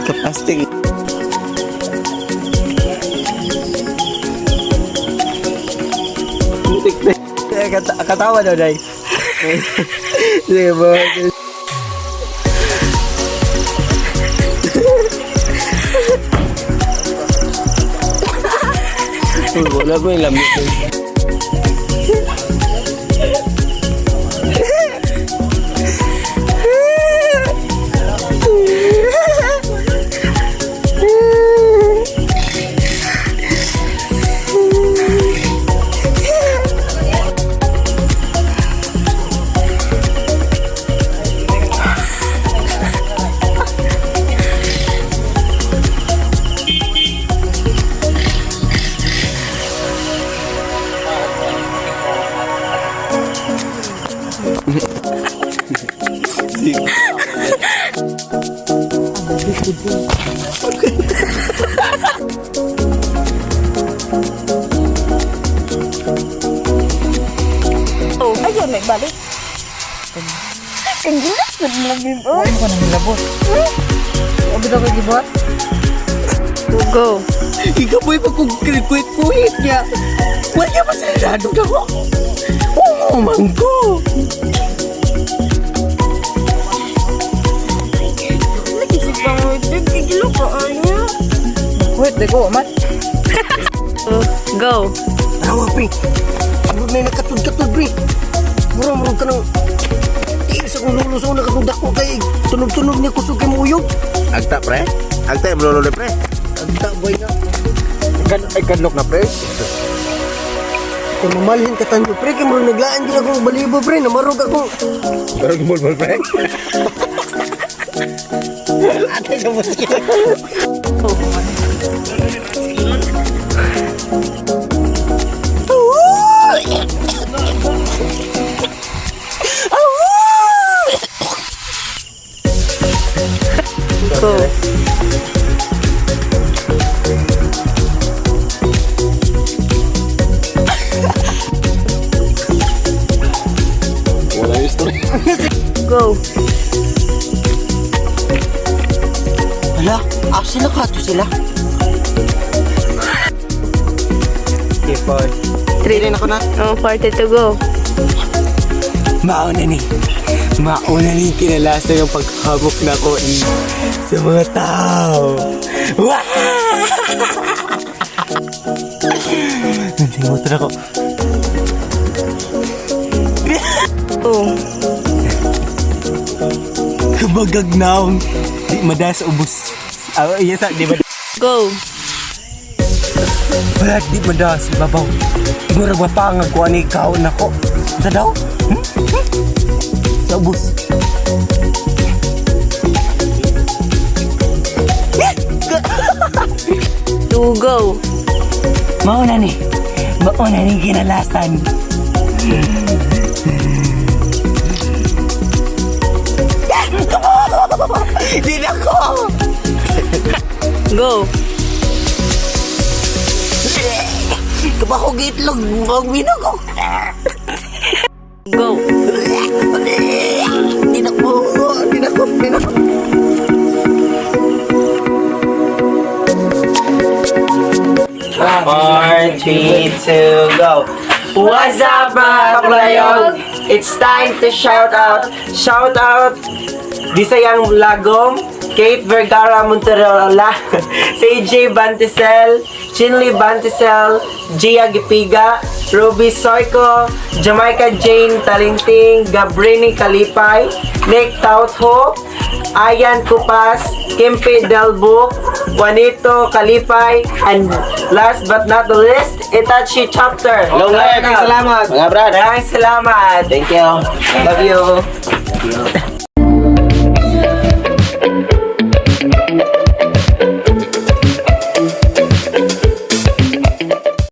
Kapasting. Katawa daw, day. Sige, ba? Wala ko yung lamig. Oh, ayun, may balik. Kanggilas na lang yun, oy. Ano ka nang hilabot? Ano daw kay gibuhat? Go. Ikaw po ipagkukuit-kuit niya. Wala pa sarado na ko. Oo, mangko. Nakisip pa mo ito. Kigilo ka, ano? Wait, di ko, man. Go. Rawa, pre. Murag na nakatud-katud, pre. Murag, murag ka ng tiil sa kong lulo sa una katong dako kay tunog-tunog niya kusog kay muyog. Agta pre. Agta yung lolo pre. Agta, boy na. Ay kadlok na pre. Kung mamalhin ka tanyo, pre, kay murag naglaan din akong balibo, pre. Namarog akong Pero gimulmul pre. Ate sa buski. Go. Wala yung story. Go. Hala, asa na ka to sila? Okay, four. Three. Rin ako na. Oh, 40 to go. Mauna ni. Mauna ni kinalasa yung paghamok na ko sa mga tao. Wah! Nandimutan ako. Go. Kumagagnaw. Di madas ubos. Ah, yes, di ba? Go. Wala, di madas. Babaw. Imurag mapangag ko ani ikaw nako. Sa daw? Hmm? Hmm? Sa ubos. Two, go. Mauna ni. Mauna ni kinalasan. Di na ko! Go. Kabako gitlog, mukhang ko. Go. Di na ko, di na ko, di na ko. Four, three, two, go. What's up, mga kaplayog? It's time to shout out. Shout out Disayang Lagom, Kate Vergara Monterola, CJ Bantisel, Chinley Bantisel, Gia Gipiga, Ruby Soyko, Jamaica Jane Talinting, Gabrini Kalipay, Nick Tautho, Ayan Kupas, Kimpi Delbo, Juanito Kalipay, and last but not the least, Itachi Chapter. Long life. Salamat. Mga brad. Maraming salamat. Thank you. Love you.